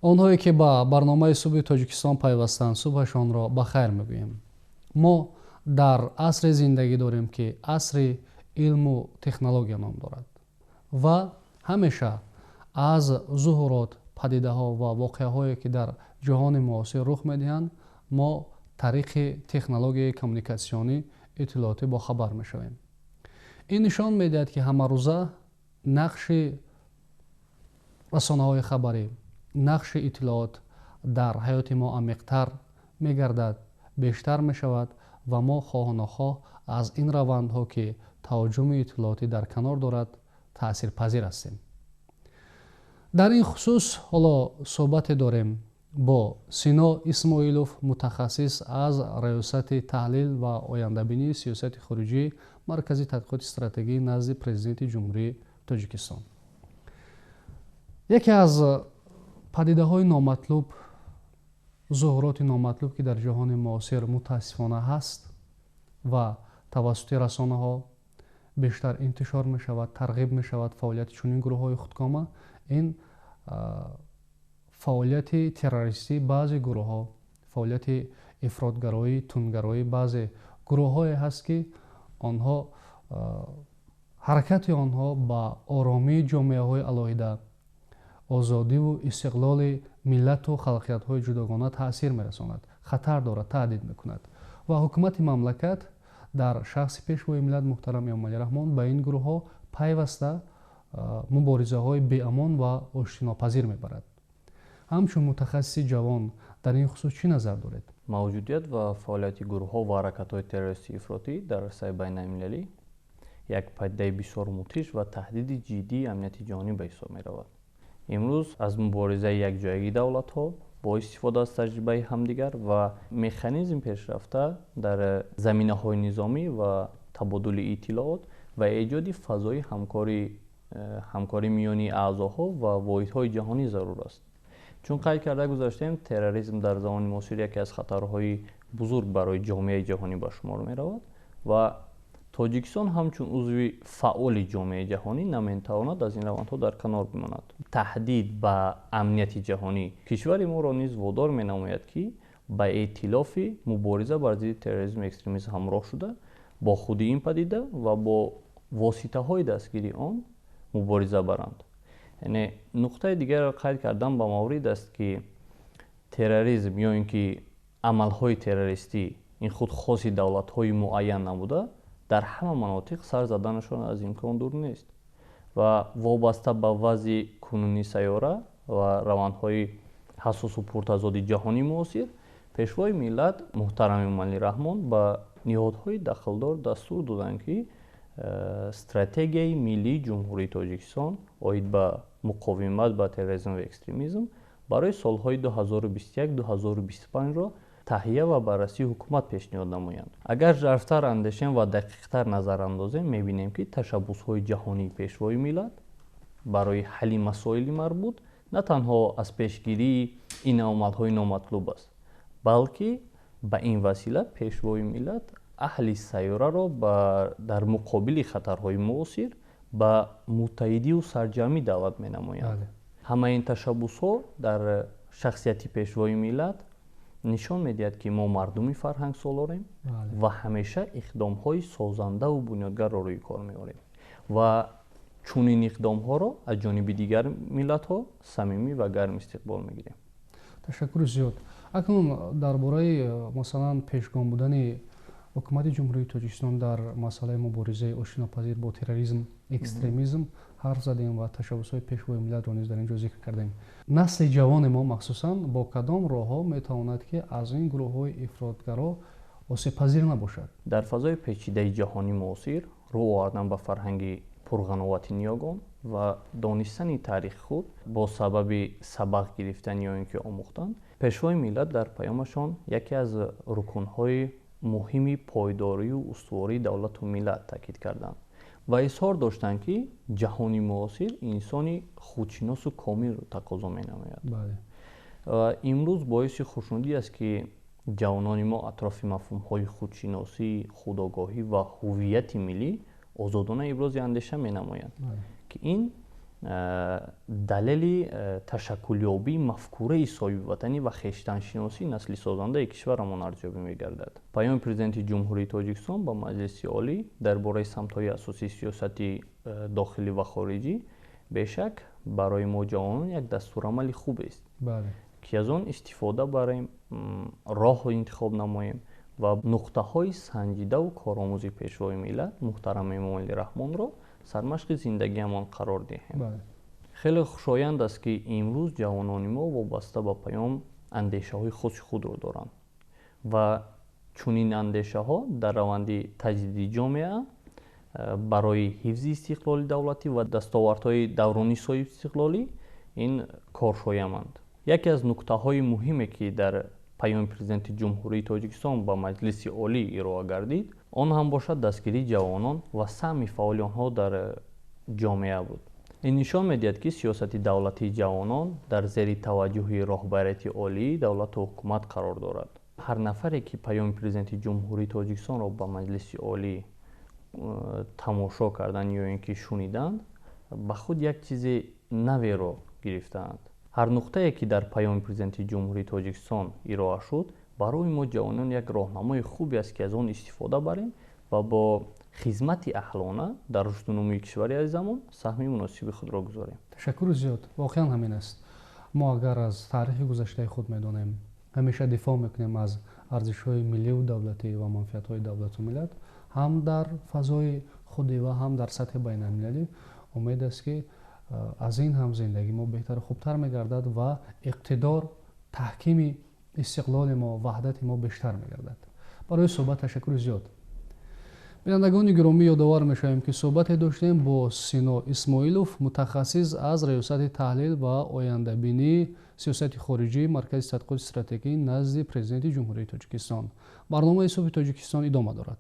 Онҳое ки ба барномаи Субҳи Тоҷикистон пайвастанд, субҳашонро ба хайр мегӯем. Мо дар асре зиндагӣ дорем, ки асри илму технология ном дорад ва ҳамеша аз зуҳурот, падидаҳо ва воқеаҳое, ки дар ҷаҳони муосир рух медиҳанд, мо тариқи технологияи коммуникатсионӣ, иттилоотӣ бохабар мешавем. Ин нишон медиҳад, ки ҳамарӯза нақши расонаҳои хабарӣ, нақши иттилоот дар ҳаёти мо амиқтар мегардад, бештар мешавад ва мо хоҳу нохоҳ аз ин равандҳо, ки таваҷҷуми иттилоотӣ дар канор дорад, таъсирпазир ҳастем. Дар ин хусус ҳоло суҳбате дорем бо Сино Исмоилов, мутахассис аз Раёсати таҳлил ва ояндабинии сиёсати хориҷӣ, Маркази тадқиқоти стратегӣ назди Президенти Ҷумҳурии Тоҷикистон. Яке аз падидаҳои номатлуб, зуҳуроти номатлуб, ки дар ҷаҳони муосир мутаассифона ҳаст ва тавассути расонаҳо бештар интишор мешавад, тарғиб мешавад фаъолияти чунин гурӯҳҳои худкома, ин фаъолияти террористии баъзе гурӯҳҳо, фаъолияти ифротгароӣ, тундгароӣ баъзе гурӯҳҳое ҳаст, ки онҳо ҳаракати онҳо ба оромии ҷомеаҳои алоҳида, озодиву истиқлоли миллату халқиятҳои ҷудогона таъсир мерасонад, хатар дорад, таҳдид мекунад. Ва ҳукумати мамлакат дар шахси Пешвои миллат муҳтарам Эмомалӣ Раҳмон ба ин гурӯҳҳо пайваста муборизаҳои беамон ва оштинопазир мебарад. Ҳамчун мутахассиси ҷавон дар ин хусус чӣ назар доред? Мавҷудият ва фаъолияти гурӯҳҳо ва ҳаракатҳои террористии ифротӣ дар арсаи байналмилалӣ як падидаи бисёр мудҳиш ва таҳдиди ҷиддии амнияти ҷаҳонӣ ба ҳисоб меравад. Имрӯз аз муборизаи якҷоягии давлатҳо бо истифода аз таҷрибаи ҳамдигар ва механизм пешрафта дар заминаҳои низомӣ ва табодули иттилоот ва эҷоди фазои ҳамкорӣ миёни аъзоҳо ва воҳидҳои ҷаҳонӣ зарур аст. Чун қайд карда гузаштем, терроризм дар замони муосир яке аз хатарҳои бузург барои ҷомеаи ҷаҳонӣ ба шумор меравад ва Тоҷикистон ҳамчун узви фаъоли ҷомеаи ҷаҳонӣ наметавонад аз ин равандҳо дар канор бимонад. Таҳдид ба амнияти ҷаҳонӣ кишвари моро низ водор менамояд, ки ба эътилофи мубориза бар зидди терроризму экстремизм ҳамроҳ шуда, бо худи ин падида ва бо воситаҳои дастгирии он мубориза баранд. Яъне нуқтаи дигарро қайд кардан ба маврид аст, ки терроризм ё ин ки амалҳои террористӣ ин худ хоси давлатҳои муайян набуда, дар ҳама манотиқ сар заданашон аз имкон дур нест ва вобаста ба вазъи кунунии сайёра ва равандҳои ҳассосу пуртазоди ҷаҳонии муосир, Пешвои миллат муҳтарам Эмомалӣ Раҳмон ба ниҳодҳои дахлдор дастур доданд, ки стратегияи миллии Ҷумҳурии Тоҷикистон оид ба муқовимат ба терроризм ва экстремизм барои солҳои 2021-2025-ро таҳия ва баррасии ҳукумат пешниҳод намоянд. Агар жарфтар андешем ва дақиқтар назар андозем, мебинем, ки ташаббусҳои ҷаҳонии Пешвои миллат барои ҳалли масоили марбут на танҳо аз пешгирии ин амалҳои номатлуб аст, балки ба ин васила Пешвои миллат аҳли сайёраро дар муқобили хатарҳои муосир ба муттаҳидиву сарҷамӣ даъват менамоянд. Ҳамаи ин ташаббусҳо дар шахсияти Пешвои миллат нишон медиҳад, ки мо мардуми фарҳангсолорем ва ҳамеша иқдомҳои созандаву бунёдгарро рӯи кор меорем ва чунин иқдомҳоро аз ҷониби дигар миллатҳо самимӣ ва гарм истиқбол мегирем. Ташаккури зиёд. Акнун дар бораи, масалан, пешгом будани ҳукумати Ҷумҳурии Тоҷикистон дар масъалаи муборизаи оштинопазир бо терроризм, экстремизм ҳарф задем ва ташаббусҳои Пешвои миллатро низ дар ин ҷо зикр кардем. Насли ҷавони мо махсусан бо кадом роҳҳо метавонад, ки аз ин гурӯҳҳои ифротгаро осебпазир набошад? Дар фазои печидаи ҷаҳони муосир рӯ овардан ба фарҳанги пурғановати ниёгон ва донистани таърихи худ бо сабаби сабақ гирифтан ё ин ки омӯхтан, Пешвои миллат дар паёмашон яке аз рукунҳои муҳими пойдорию устувории давлату миллат таъкид карданд ва изҳор доштанд, ки ҷаҳони муосир инсони худшиносу комилро тақозо менамояд. Ва имрӯз боиси хушнудӣ аст, ки ҷавонони мо атрофи мафҳумҳои худшиносӣ, худогоҳӣ ва ҳуввияти миллӣ озодона ибрози андеша менамоянд, ки ин Далели ташаккулёбии мафкураи соҳибватанӣ ва хештаншиносии насли созандаи кишварамон арзёбӣ мегардад. Паёми Президенти Ҷумҳурии Тоҷикистон ба Маҷлиси Олӣ дар бораи самтҳои асосии сиёсати дохилӣ ва хориҷӣ бешак барои мо ҷавонон як дастурамали хубест, ки аз он истифода барем, роҳро интихоб намоем ва нуқтаҳои санҷидаву коромӯзи Пешвои миллат муҳтарам Эмомалӣ Раҳмонро сармашқи зиндагиамон қарор диҳем. Хеле хушоянд аст, ки имрӯз ҷавонони мо вобаста ба паём андешаҳои хоси худро доранд ва чунин андешаҳо дар раванди таҷдиди ҷомеа барои ҳифзи истиқлоли давлатӣ ва дастовардҳои даврони соҳибистиқлолӣ ин коршояманд. Яке аз нуктаҳои муҳиме, ки дар паёми Президенти Ҷумҳурии Тоҷикистон ба Маҷлиси Олӣ ироа гардид, он ҳам бошад дастгирии ҷавонон ва саҳми фаъоли онҳо дар ҷомеа буд. Ин нишон медиҳад, ки сиёсати давлатии ҷавонон дар зери таваҷҷӯҳи роҳбарияти олии давлату ҳукумат қарор дорад. Ҳар нафаре, ки паёми Президенти Ҷумҳурии Тоҷикистонро ба Маҷлиси Олӣ тамошо карданд ё ин ки шуниданд, ба худ як чизи наверо гирифтаанд. Ҳар нуқтае, ки дар паёми Президенти Ҷумҳурии Тоҷикистон ироа шуд, барои мо ҷавонон як роҳнамои хубе аст, ки аз он истифода барем ва бо хизмати аҳлона дар рушду нумӯи кишвари азизамон саҳми муносиби худро гузорем. Ташаккури зиёд. Воқеан ҳамин аст. Мо агар аз таърихи гузаштаи худ медонем, ҳамеша дифоъ мекунем аз арзишҳои милливу давлатӣ ва манфиатҳои давлату миллат, ҳам дар фазои худӣ ва ҳам дар сатҳи байналмилалӣ. Умед аст, ки аз ин ҳам зиндагии мо беҳтару хубтар мегардад ва иқтидор, таҳкими истиқлоли мо, ваҳдати мо бештар мегардад. Барои суҳбат ташаккури зиёд. Бинандагони гиромӣ, ёдовар мешавем, ки суҳбате доштем бо Сино Исмоилов, мутахассис аз Раёсати таҳлил ва ояндабинии сиёсати хориҷӣ, Маркази тадқиқоти стратегӣ назди Президенти Ҷумҳурии Тоҷикистон. Барномаи «Субҳи Тоҷикистон» идома дорад.